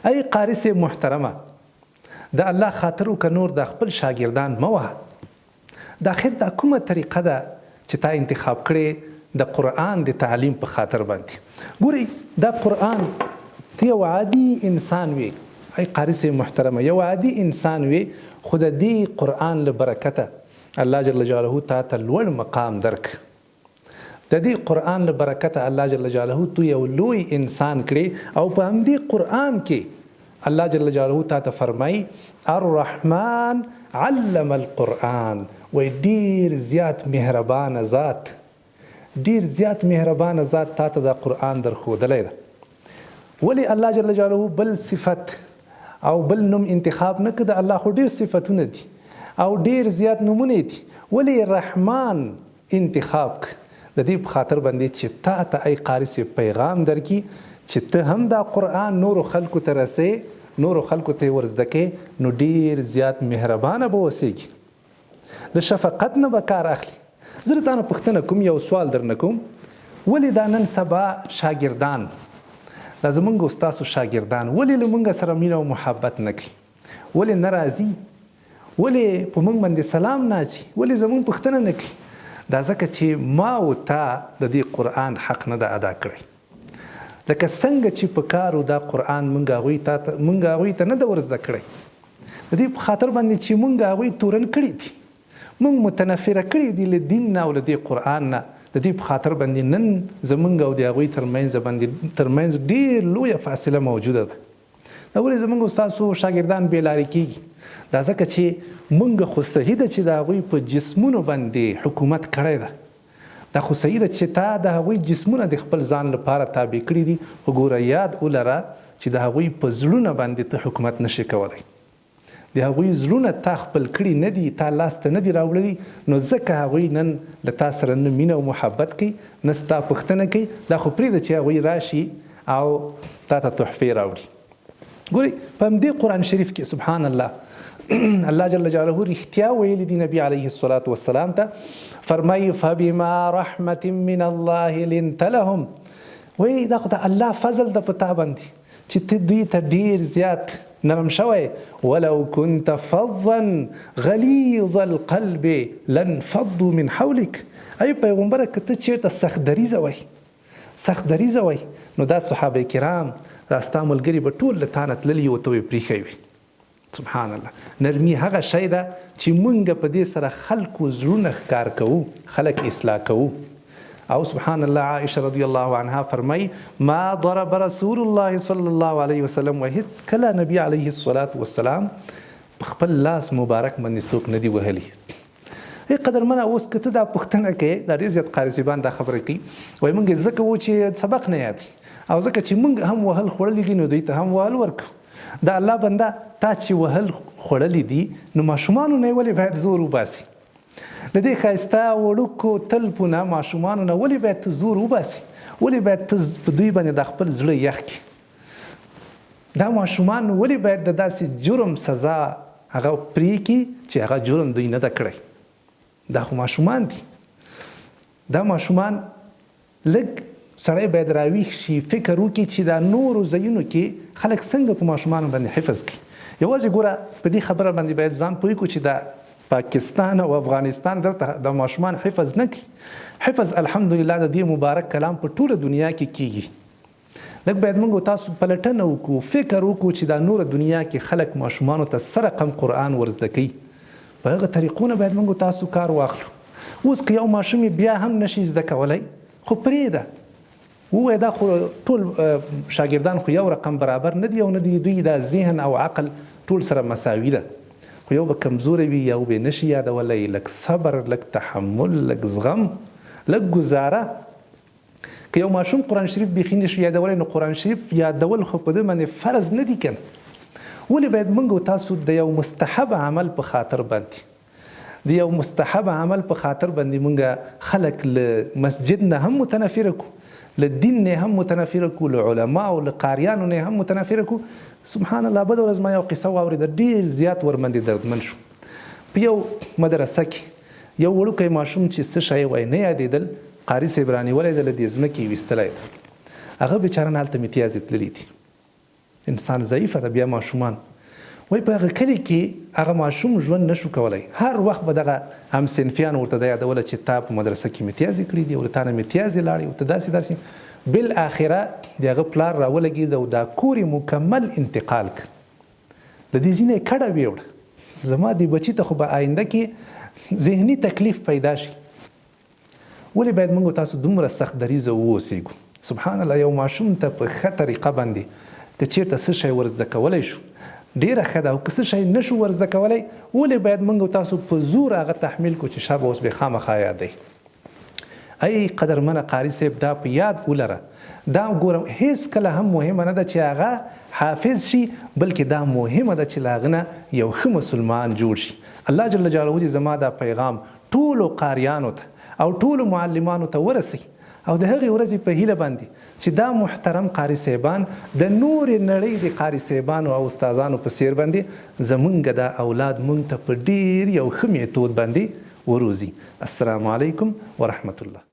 ای قاري صیب محترمه د الله خاطر وکړه نور دا خپل شاګردان مه وهه. د اخر دا کومه طریقه ده چې تا انتخاب کړې د قرآن د تعلیم په خاطر باندې؟ ګورئ دا قرآن ته یو عادي انسان وې ای قاري صیب محترمه یو عادي انسان وې خو د دې قرآن له برکته الله جل جلاله تا ته لوړ مقام درک. د دې قرآن له برکته الله جل جلاله تو یو لوی انسان کړې او په همدې قرآن کې الله جل جلاله تا ته فرمایي الرحمن علم القرآن وای ډیر زیات مهربانه ذات ډیر زیات مهربانه ذات تا ته دا قرآن در ښودلی ده. ولی الله جل جلاله بل صفت او بل نوم انتخاب نه کړ؟ د الله خو ډیر صفتونه دي او ډیر زیات نومونه دي، ولی رحمان انتخاب کړ؟ د دې په خاطر باندې چې تا ته ای قاري صیب پیغام درکړي چې ته هم دا قرآن نورو خلکو ته رسې، نورو خلکو ته یې ورزده کړې، نو ډیر زیات مهربانه به اوسېږي، له شفقت نه به کار اخلي. زه له تانه پوښتنه کوم، یو سوال درنه کوم، ولې دا نن سبا شاګردان، دا زمونږ او ستاسو شاګردان ولې له مونږ سره مینه او محبت نه کوي؟ ولې نه راځي؟ ولې په مونږ باندې سلام نه اچي؟ ولې زمونږ پوښتنه نه کوي؟ دا ځکه چې ما او تا د دې قرآن حق نه ده ادا کړی. لکه څنګه چې په کار و دا قرآن مونږ هغوی ته مونږ هغوی ته نه ده ورزده کړی. د دې په خاطر باندې چې مونږ هغوی تورن کړي دي. مونږ متنفره کړي دي له دین نه او له دې قرآن نه. د دې په خاطر باندې نن زمونږ او د هغوی ترمنځ باندې ترمنځ ډېر لویه فاصله موجوده ده. دا ولې زمونږ او ستاسو شاګردان بې لارې کیږي؟ دا ځکه چې مونږ خو صحیح ده چې د هغوی په جسمونو باندې حکومت کړی ده، دا خو صحیح ده چې تا د هغوی جسمونه د خپل ځان لپاره تابع کړي دي، خو ګوره یاد ولره چې د هغوی په زړونه باندې ته حکومت نشې کولی. د هغوی زړونه تا خپل کړي نه دي، تا لاس ته نه دي راوړلي، نو ځکه هغوی نن له تا سره نه مینه او محبت کوي، نه ستا پوښتنه کوي، دا خو پرېږده چې هغوی راشي او تا ته تحفې راوړي. ګورئ په همدې قرآن شریف کې سبحان الله الله جل جلاله رښتیا ویلي دي نبي علیه الصلاة والسلام ته، فرمایي فبما رحمة من الله لنت لهم، وایي دا خو د الله فضل ده په تا باندې چې ته دوی ته ډیر زیات نرم شوی، ولو کنت فظا غلیظ القلب لانفضوا من حولک، ای پیغمبره که ته چیرته سخت دریځه وای، سخت دریځه وای نو دا صحابه کرام دا ستا ملګري به ټول له تانه تللي او ته به یې پریښی وي. سبحان الله نرمي هغه شی ده چې مونږ په دې سره خلکو زړونه ښکار کوو، خلک اصلاح کوو. او سبحان الله عائشه رضی الله عنها فرمایي ما ضرب رسول الله صلی الله علیه وسلم، و هیڅ کله نبی علیه الصلاة والسلام په خپل لاس مبارک باندې څوک نه دي وهلي. ای قدرمنه اوس که ته دا پوښتنه کوې، دا ډېر زیات قاري صیبان دا خبره کوي، وایي مونږ یې ځکه وو چې سبق نه یادوي او ځکه چې مونږ هم وهل خوړلي دي نو دوی ته هم وهل ورکوو. د الله بنده تا چې وهل خوړلي دي نو ماشومانو نه یې ولې باید زور وباسي؟ له دې ښایسته وړوکو تلپو نه ماشومانو نه ولې باید ته زور وباسي؟ ولې باید ته په دوی باندې دا خپل زړه یخ کړي؟ دا ماشومان ولې باید د داسې جرم سزا هغه پرې کړي چې هغه جرم دوی نه ده کړی؟ دا خو ماشومان دي. دا ماشومان لږ سړی باید راویښ شي، فکر وکړي چې دا نورو ځایونو کې خلک څنګه په ماشومانو باندې حفظ کوي. یوازې ګوره په دې خبره باندې باید ځان پوه کړو چې دا پاکستان او افغانستان دلته د ماشومان حفظ نه کوي. حفظ الحمدلله د دې مبارک کلام په ټوله دنیا کې کیږي. لږ باید موږ او تاسو پلټنه وکړو، فکر وکړو چې دا نوره دنیا کې خلک ماشومانو ته څه رقم قرآن ور زده کوي، په هغه طریقو نه باید موږ او تاسو کار واخلو. اوس که یو ماشوم یې بیا هم نشي زده کولی خو پرېږده، ووایه دا خو ټول شاګردان خو یو رقم برابر نه دي او نه دي دوی دا ذهن او عقل ټول سره مساوي ده، خو یو به کمزوری وي، یو به نشي یادولی، لږ صبر، لږ تحمل، لږ زغم، لږ ګوزاره. که یو ماشوم قرآن شریف بیخي نشي یادولی نو قرآن شریف یادول خو په ده باندې فرض نه دي کنه. ولې باید موږ او تاسو د یو مستحب عمل په خاطر باندې د یو مستحب عمل په خاطر باندې موږ خلک له مسجد نه هم متنفره کو، له دین نه هم متنفره کو، له علما او له قاریانو نه هم متنفره کو. سبحان الله بله ورځ ما یو قصه واورېده، ډېر زیات ورباندې دردمن شو. په یو مدرسه کې یو وړوکی ماشوم چې څه شی وای نه یادېدل، قاري صیب رانیولی دی، له دې ځمکې یې ویستلی دی. هغه بېچاره نه هلته میتیازې تللي دي. انسان ضعیفه ده بیا ماشومان وای په هغه کلي کې هغه ماشوم ژوند نشو کولای هر وخت به دغه هم صنفیان ورته دا یادوله چې تا په مدرسه کې میتیازې کړې دي او له تا نه میتیازې لاړې او ته داسې داسې بالاخره د هغه پلار راولګېد او دا کور یې مکمل انتقال کړ له دې ځینه یې کډه ویوړه زما دې بچي ته خو به آینده کې ذهني تکلیف پیدا شي ولې باید موږ تاسو دومره سخت دریځه ووسیږو؟ سبحان الله یو ماشوم ته په ښه طریقه باندې که چیرته څه شی ور زده کولی شو ډیره ښه ده او که څه شی نه شو ور زده کولی ولې باید موږ تاسو په زور هغه تحمیل کړو چې شابه اوس به خامخا یادوي. ای قدرمنه قاري صیب دا په یاد ولره دا ګوره هیڅ کله هم مهمه نه ده چې هغه حافظ شي بلکې دا مهمه ده چې له هغه نه یو ښه مسلمان جوړ شي الله جل جلاله دې زما دا پیغام ټولو قاریانو ته او ټولو معلمانو ته ورسوي او د هغې ورځې په هیله باندې چې دا محترم قاري صیبان د نورې نړۍ د قاري صیبانو او استادانو په څیر باندې زمونږ دا اولاد مونږ ته په ډیر یو ښه میتود باندې وروزي. السلام علیکم ورحمة الله.